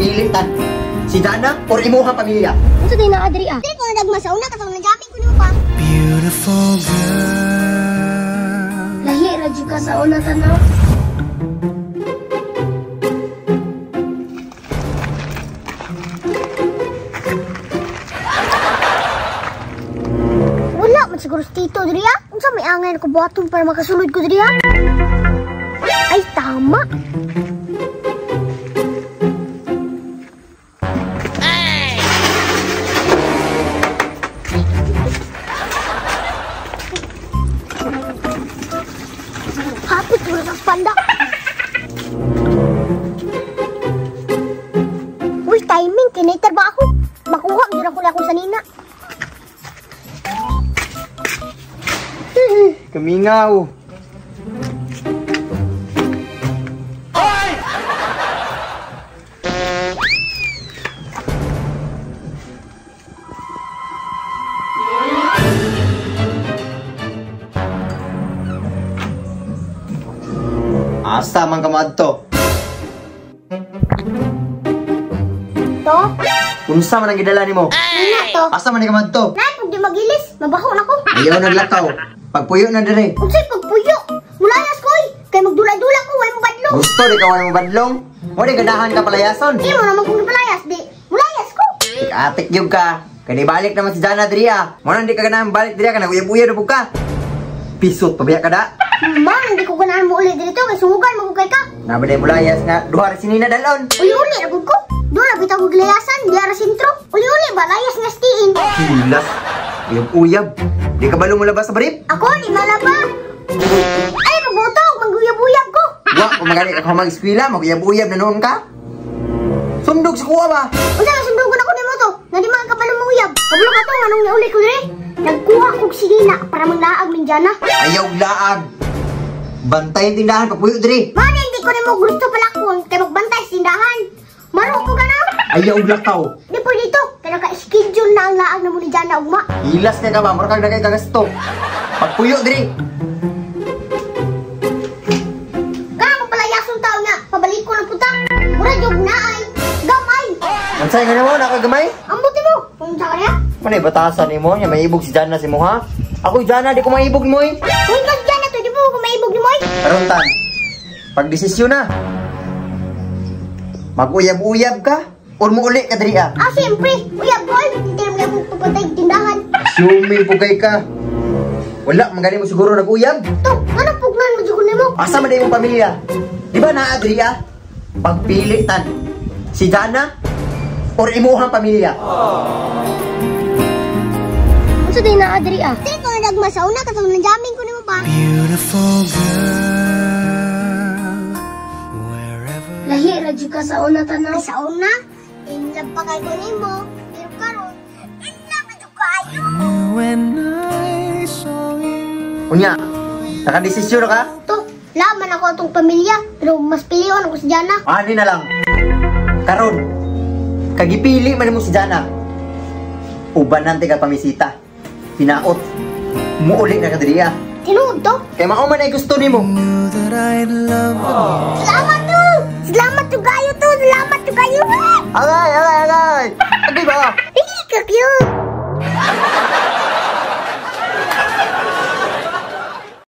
Pagpili tan. Si Jana or imuhang pamilya. Unsa day naa diri ah? Dili ko nadagma sa una katong nang-jamming ko nimo pa. Beautiful girl. Lahi ra jud ka sa una tanaw. Wala man siguro si Tito diri ah. Unsa may angay ko buhaton para makasulod ko diri ah? Ay tama. Hapit mo sa panda. Uy, timing. Kinater ba ako? Makuha, hindi na ko sa nina. Kamingaw. Asa man ka maadto? To? Unsa man ang gidala nimo? Nina to. Asa man ni ka maadto? Nay, pag di magilis, mabaho na ko. Ayaw naglakaw. Pagpuyo na dire. Unsay pagpuyo? Mulayas ko oy. Kay magdula-dula ko, way mo badlong. Gusto di ka way mo badlong? Mo di ganahan ka palayason. Di mo naman kung palayas, di. Mulayas ko. Atik gyud ka. Kay nibalik naman si Jana diri ah. Mo nang di ka ganahan balik diri ka naguyab-uyab na pud ka. Pisot pabiya ka da. Man, hindi ko ganahan mo ulit dito kay sungugan mo kay ka. Nabaday mulayas nga duha ra sinina dalon. Uli-uli ra gud ko. Duha ra bitaw ko gilayasan, diha ra sentro. Uli-uli ba layas nga stiin. Hilas. Uyab-uyab. Di ka balo mo labas sa barip? Ako di malaba. Ay magbutog, mangguyab-uyab ko. Wa, kung magani ka mag-eskwela, maguyab-uyab na noon ka. Sundog sa kuha ba? Unsa ka sundugon ako nimo to? Nga di man kabalo mo uyab. Kabalo ka to anong niuli ko dire? Nagkuha kog sinina para manglaag min Jana. Ayaw laag. Bantay ang tindahan pagpuyo diri. Man, hindi ko nimo gusto palakon kay magbantay sa tindahan. Maro ko ganaw. Ayaw lakaw. Di po dito, kay naka-schedule na ang laag na mo ni Jana ugma. Hilas ka ka ba, mura kag nagay kagasto. Pagpuyo diri. Kana mo palayason tao nga, pabalik ko ng puta. Mura jud na ay gamay. Unsay nga nimo nakagamay? Ambot mo. Unsa ka niya? Manay batasan nimo nya maibog si Jana si mo ha? Ako Jana di ko maibog mo eh. Uy ka si Jana to di mo ko maibog nimo eh. Karon tan. Pagdesisyon na. Mag-uyab-uyab ka or muuli ka diri ah? Ah, siyempre. Uyab ko. Hindi naman ako pagpatay tindahan. Assuming pugay ka. Wala, magaling mo siguro nag-uyab. To, ano pugnan mo jud nimo? Asa man imong pamilya? Di ba naa diri ah? Pagpili tan. Si Jana or imuhang pamilya? Unsa day naa diri ah? Dili ko nadagma sa una katong nang-jamming ko nimo pa. Beautiful girl. Wherever Lahi ra jud ka sa una tanaw. Sa una, in love pa kay ko nimo, pero karon in love na jud kaayo. when I saw you. Unya, nakadesisyon na ka? To, laman ako atong pamilya, pero mas pilion ako si Jana. Ani na lang. Karon, kagipili man mo si Jana. Uban nante ka pamisita. Pinaot. Muuli na ka diri ah. Tinuod to? Kay mao man ay gusto nimo. Knew that I'd love again. Salamat to! Salamat to kayo to! Salamat to kayo! Agay, agay, agay. Agay ba? Ay, ka-cute!